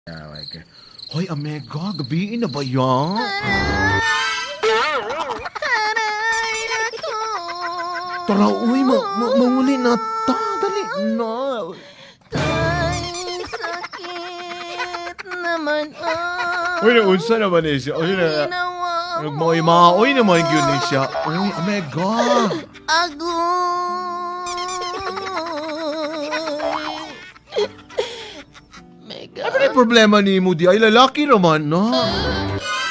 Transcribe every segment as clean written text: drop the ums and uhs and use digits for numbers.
Okay. Hoy, Amega, gabiin na ba yan? Aray, nako. Tara, uy, manguli na ta. Dali na. Ay, sakit naman. Ah. Uy, naunsa naman eh siya. Uy, na. Ginawa mo. Nagmaoy-maoy naman yun eh siya. Uy, Amega. Agoy. Mega. Ano yung problema ni mo di? Ay, lalaki naman, no?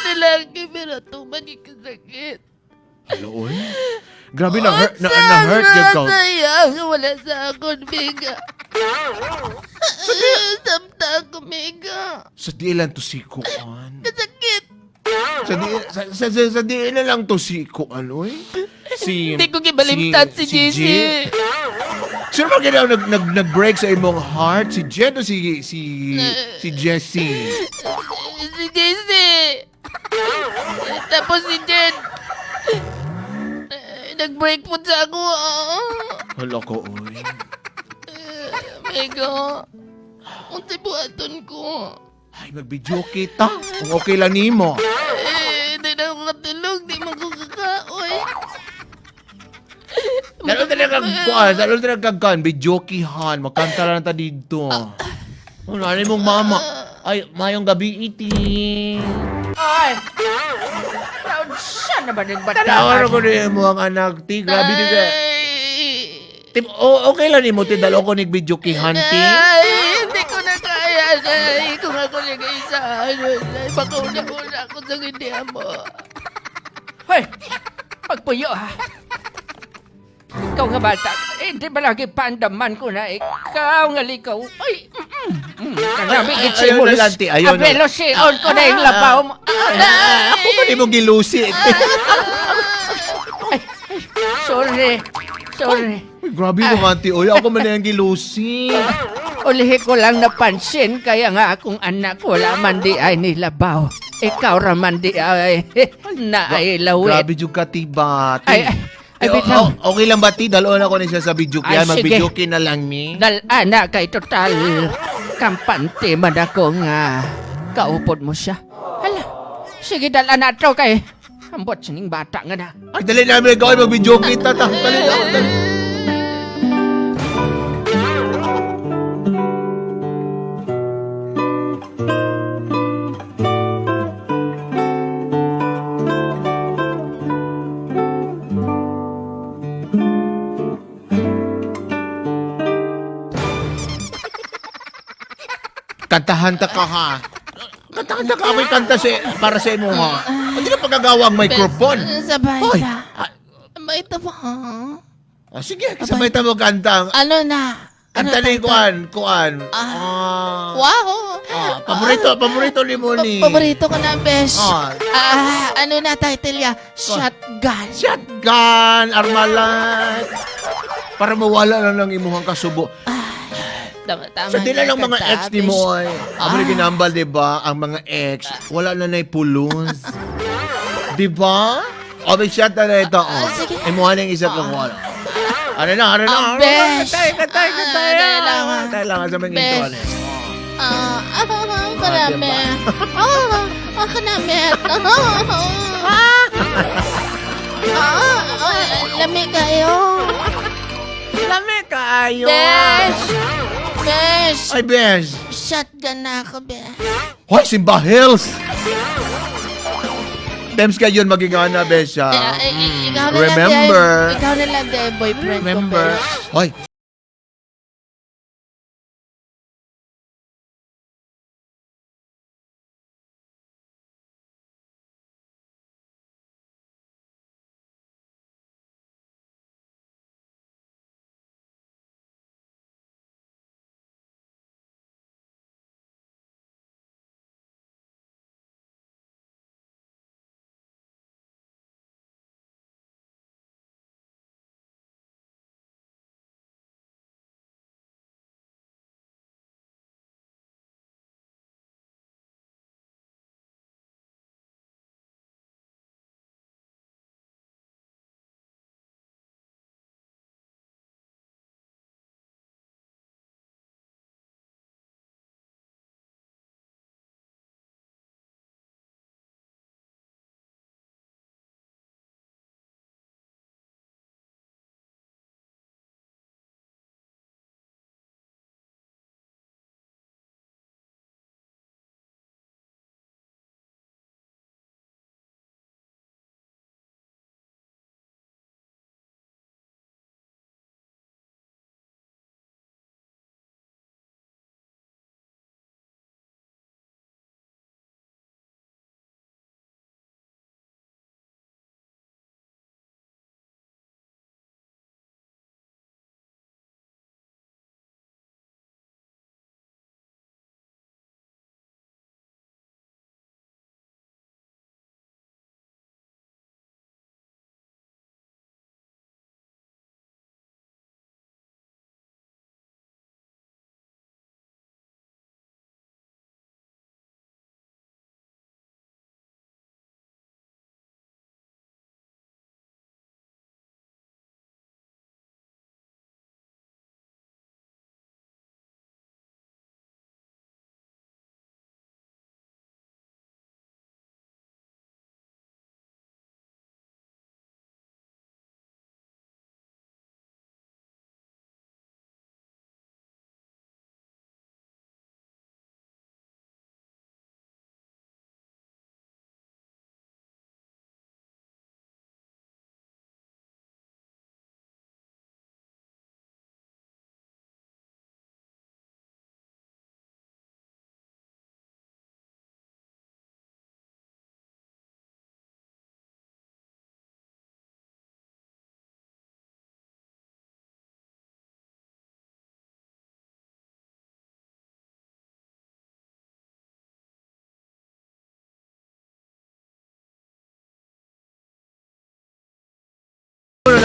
Lalaki, pero tuman yung kasakit. Hala, uy. Grabe, na-hurt, na-hurt yun ka. Sayang, wala sa akon, Mega. Samta ako, Mega. Sa di lang to si Kuan. Kasakit. Sa di na lang to si Kuan, uy. Si... Hindi ko gibalimtan si JC. Jen. Sino ba ginawa nag-break sa imong heart? Si Jen o si Jessie? Si JC. Tapos si Jen. Eh, nag-break po sa ako. Ah. Hala ko, uy. Eh, Mega. Unsay buhaton ko. Ay, mag-video kita. Kung okay lang nimo. Eh, hindi na ako katulog. Di man ko kakaoy. Lalo talaga kuan, lalo talaga kan, video kihan, magkanta lang ta dito. Ano, ano mong mama? Ay, mayong gabi iti. Ay! Proud siya na ba nagbataan? Tanawa ko ni mo ang anak, ti. Grabe di ka. Ay. Ti, okay lang nimo, ti. Dalo ko ni video kihan, ti. Ay, hindi ko na kaya. Ay, kung ako lang isa, ano, ay, baka una-una ako sa hindi mo. Hoy! Pagpuyo ha! Ikaw nga bata, eh, di ba lagi pandaman ko na ikaw nga likaw? Ay! Grabe, Ay, gitsi ayaw mo. na lang, ti, ayaw na. Abelo, si on ko na yung labaw mo. Ah, ako ba ni mo gilusi, ti? Ay, ay, sorry. Sorry. Uy, grabe mo nga, ti. Uy, ako man na yung gilusi. Ulihi ko lang napansin, kaya nga akong anak wala man di ay nilabaw. Ikaw raman di ay na ay lawit. Grabe jud ka, ti ba, ti. Ay, ay, ay, Eh, bitaw. okay lang ba, ti? Daloon ako ni siya sa video Ay, kihan. sige. Mag-video na lang, mi. Dal-ana kay total. Kampante man ako nga. Kaupod mo siya. Hala, sige dal-ana to kay. Ambot sining bata nga na. Ay, dali namin gawin. Mag-video kita. Ta. Dali na. Dali. Kantahan ta ka ha. Kantahan ta ka. Ako'y kanta sa, para sa imo ha. Hindi na pagkagawa ang microphone. Sabay Hoy! ta. Sabay ta ba? Oh, sige, sabay ta mo kanta. Ano na? Ano Kanta ni tawag? Kuan, Kuan. Ah. Wow! Ah, paborito, paborito ni mo ni. Paborito ko na, besh. Ah. Ah, ano na title ya? Shotgun. Shotgun, Armalat. Para mawala lang ng imuhang kasubo. Tama, tama. Sa dila na lang mga kanta, ex ni mo besh. ay. Amo ni ginambal, di ba? Ang mga ex, wala na na'y pulos. Di ba? O, may shot na na ito. Oh. Ah, sige. Imuha na yung isa kang wala. Ano na, ano na, Ah, ano na. besh. Katay, katay, katay. Ah, dahil lang, ah. Katay lang sa mga Besh. ito. ano. Ah, ah, karami. diba? Ah, karami. Ah, ah, lami kayo. Lami kaayo. Besh! Besh! Ay, besh. Shotgun na ako, besh. Hoy, Simba Hills! Times kayo yun maging ana, besh, ha? Eh, eh, ikaw na lang, Remember. dahil- Ikaw na lang, dahil boyfriend Remember. ko, besh. Hoy,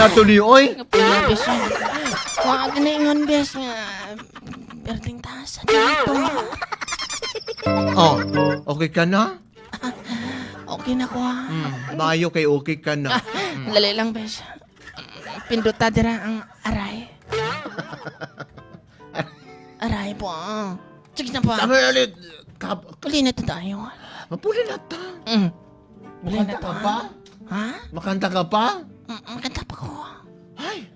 na to ni oy. Nga bes. Wa ka na ingon bes nga. Perting tasa dito. Oh, okay ka na? Okay na ko ha. Mayo kay okay ka na. Dali lang bes. Pinduta dira ang aray. Aray po. Ah. Sige na po. Tama ulit. Kap, Uli na to tayo. mapuli na ta. Uli na Makanta to. ka pa? Ha? Makanta ka pa? Makanta pa ko. Ay!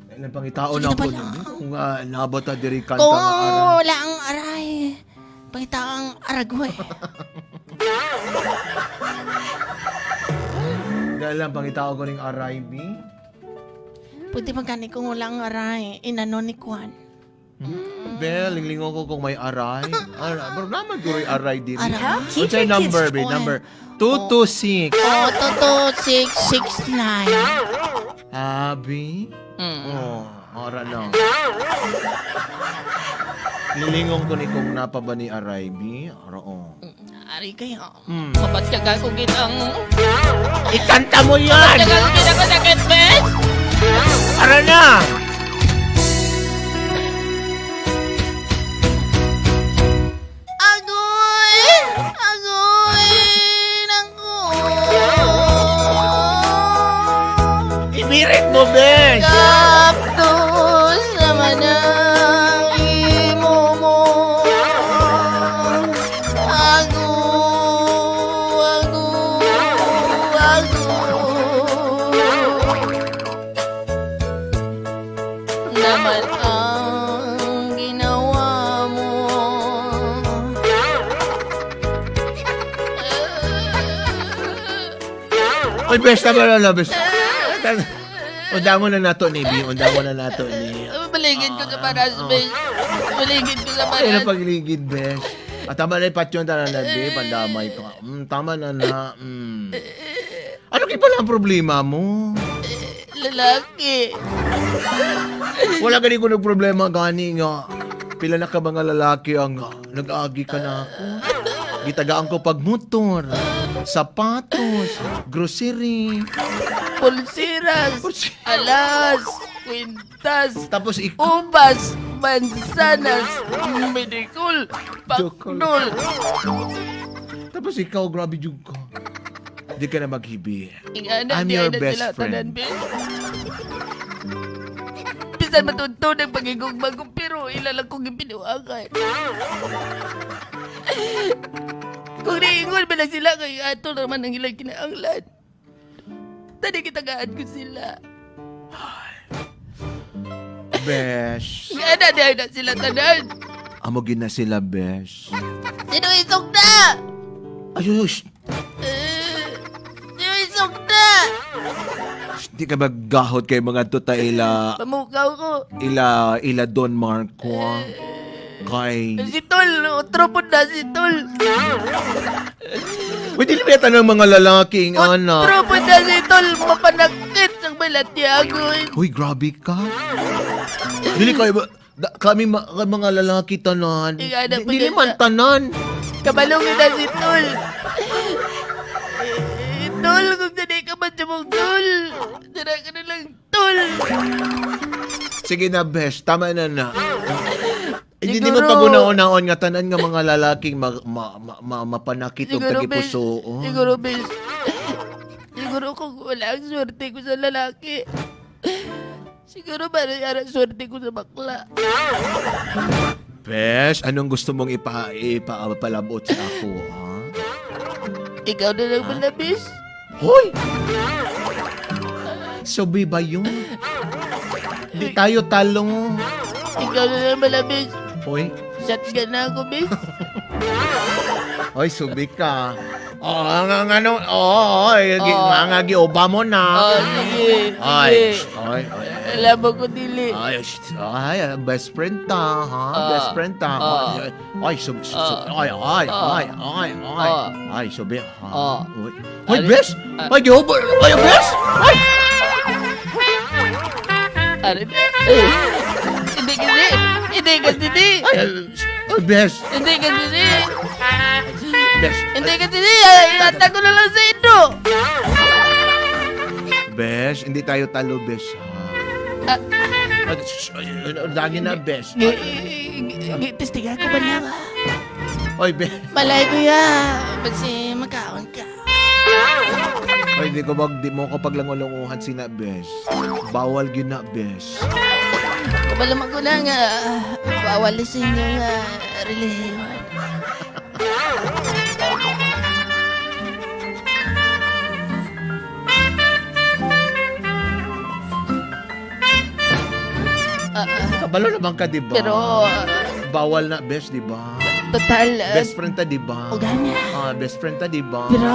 Ilan pang itao Sige na na ako. pala. Kung nabata diri kanta Kung nga aray. wala ang aray. Pangita ang aragoy. Dahil lang pangitao ko ning aray, B. Pwede ba gani kung wala ang aray? Inano ni Kwan. Bel, linglingon ko kung may aray. Aray, pero naman guro yung aray diri. Aray? What's your number, B? Number 226. Oh, 22669. Abi? Oh, ora na. Lilingong ko ni kung napa ba ni aray, B? Ora, oh. Ari kayo. Mapatyaga ko kitang... Ikanta mo yan! Matyaga ko kitang masakit, bes! Ara na! Agoy! Agoy! Naku! Ibirit mo, bes! Kaptos naman ang imo mo. Agoy! Agoy! Agoy! Naman ang ginawa mo. Oy, bes, tama na na, bes. Unda mo na nato ni B. Unda mo na nato ni. Baligid ko sa paras, bes. Baligid ko sa Ay, na paras. pagligid, bes. At tama na yung patyon tanan na, B. Pandamay ko. Tama na na. Ano kaya pala ang problema mo? Lalaki. Wala gani ko nagproblema gani nga. Pila na ka mga lalaki ang nag-agi ka na ako. Gitagaan ko pag motor, sapatos, grocery. Pulsiras. Alas. Kwintas. Tapos ikaw, Ubas. Mansanas. Medikul. Paknul. tapos ikaw, grabe jud ka. Di ka na maghibi. Ingana, I'm di your ay na best sila friend. tanan, bes. Bisan matuto ng pagigugma ko, pero ilalang kong ipinuakay. Kung niingon ba lang sila, kay ato naman ang ilang kinaanglan. Tani kitagaan ko sila. Besh. Ingana, di ay na sila tanan. Amo gid na sila, besh. Sino isog na? Ayos, Eh, sino isog na? di ka maggahot kay mga tuta ila Pamukaw ko. ila ila Don Marco. Ah. Kay Si Tol, otro po na si Tol. Pwede ba tanong mga lalaking ana? Otro po na si Tol, mapanakit sa balatyagoy. Uy, grabe ka. Dili kayo ba kami mga lalaki tanan. Ikaw na Dili paganda. man tanan. Kabalong na si Tol. Eh, Tol, kung sanay ka man sa mong Tol. Tara ka na lang, Tol. Sige na, besh. Tama na na. Hindi di mo Siguro- pag-unaon nga tanan nga mga lalaking mapanakit og Siguro, besh. tagipuso. Siguro, besh. Siguro kung wala ang swerte ko sa lalaki. Siguro ba ang swerte ko sa bakla. Besh, anong gusto mong ipapalabot sa ako, ha? Ikaw na lang pala, besh. Hoy! Sobi ba yun? Di tayo talong. Ikaw na lang pala, besh. Hoy, Shotgun na ako, besh. hoy, subi ka. Oh, ang ano, oh, ay, Oh. mga giuba mo na. Oh, sige. Ay, Sige. ay, ay, Alam mo ko dili. ay, ay, best friend ta, ha? Ah. Best friend ta. Ah. Ay, ay, sub, sub, ay, ay, ay, ay, ay, Ah. ay, subi, ha? Ah. Uy, Hoy, Ay, best! Ay, giuba, ay, best! Ay! Ano na? Eh, Hindi kasi. Hindi kasi di. Ay, ay, best! Hindi kasi di. Best! Hindi kasi di. Ay, Ilatag ko na lang sa inyo. Besh, hindi tayo talo, Besh, ha? Ah. Ay, shh, ay, ay, lagi na, Besh. Testiga ko ba lang ah. Oy, Besh. Malay ko ya. Basi magkaon ka. Oy, di ko di mo ko paglangulunguhan sina, Besh. Bawal gyud na, Besh. Kabalo magulang ah. Bawal sa inyong relihiyon. Ah, ah, Kabalo naman ka, di ba? pero Bawal na, Besh, di ba? total Best friend ta, di ba? O ganya. Ah, best friend ta, di ba? Pero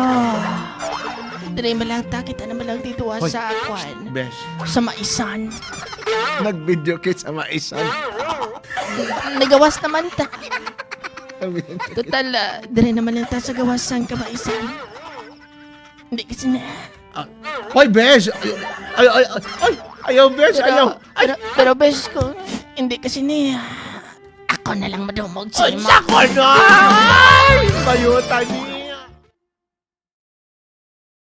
dili man lang ta kita naman lang dito Hoy. sa akwan. Besh. Sa maisan. Nag-video kit sa maisan. Nagawas naman ta. Total, dire naman lang ta sa gawasan kamaisan. Hindi kasi na. Ah, hoy, Besh! Ay, ay, ay, ay, ayaw, Besh, ayaw. Ay, Pero bes ko, hindi kasi niya. Ako na lang madumog sa ay, imo. sako na! Ay, bayutan niya.